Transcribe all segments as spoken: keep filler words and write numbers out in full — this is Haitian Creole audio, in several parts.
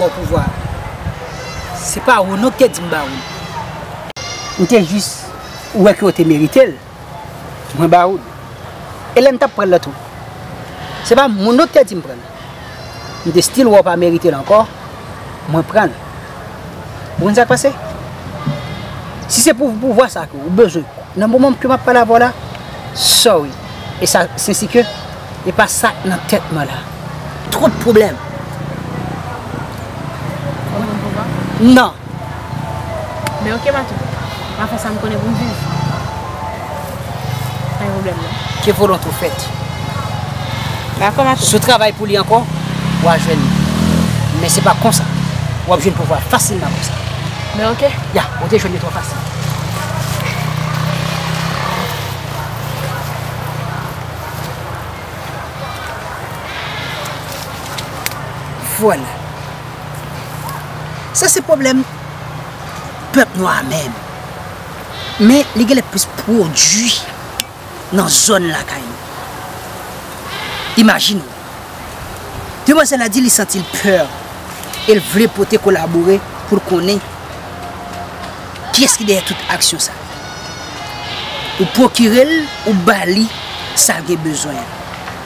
Pouvwa. Se pa ou non ki te di m ba ou l. M te jis wè ke w te merite l. Mwen ba ou l. E lè m t ap pran l la tou, se pa moun non ki te di m pran l. M te still wè w pa merite l ankò. Mwen pran l. Ou konn sa k pase? Si se pou pouvwa sa ke ou bezwen, nan moman ke m ap pale avè w la, sorry. E sa, sensi ke, e pa sa k nan tèt mwen la. Twòp pwoblèm. Ou konn pouvwa? Non. Men oke, Matou. M a fè sa m konnen pou m viv. Pa gen pwoblèm, non. Ke volonte w fèt. Dakò, Matou. Si w travay pou li ankò, w a jwenn li. Men se pa konsa. W ap jwenn pouvwa fasilman konsa. Men oke. Ya, ou te jwenn li twò fasil. Vwala. Sa se pwoblèm pèp nwa a menm. Men li genlè plis pwodui nan zòn lakay nou. Imajine w. Demwazèl la di li santi l pè e l vle pote kolabore pou l konnen kiyès ki dèyè tout aksyon sa. Ou pwokire l, ou ba li sa l gen bezwen an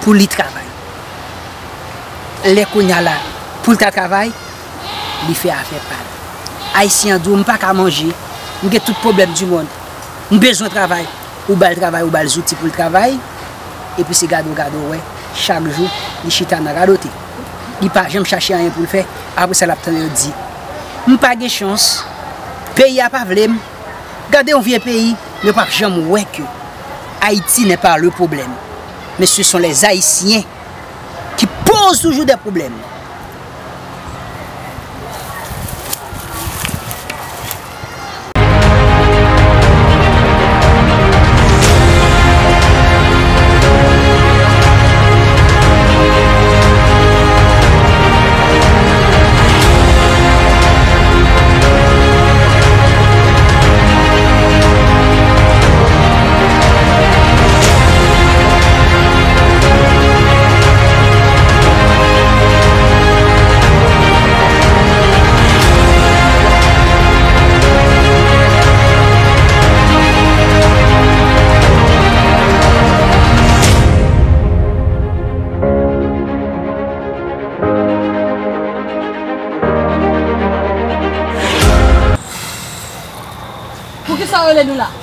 pou li travay. Lè kounye a la, pou l ta travay, li fè afè pa l. Ayisyen an di w, "M pa ka manje, m gen tout pwoblèm di mond, m bezwen travay." Ou ba l travay, ou ba l zouti pou l travay, epi se gade w gade w wè, chak jou, li chita nan radote. Li pa janm chache anyen pou l fè, apre sa l ap tande yo di, "M pa gen chans, peyi a pa vle m." Gade yon vye peyi, men w p ap janm wè ke Haïti n'est pas le problème, mais ce sont les Haïtiens qui posent toujours des problèmes. Poukisa w rele nou la?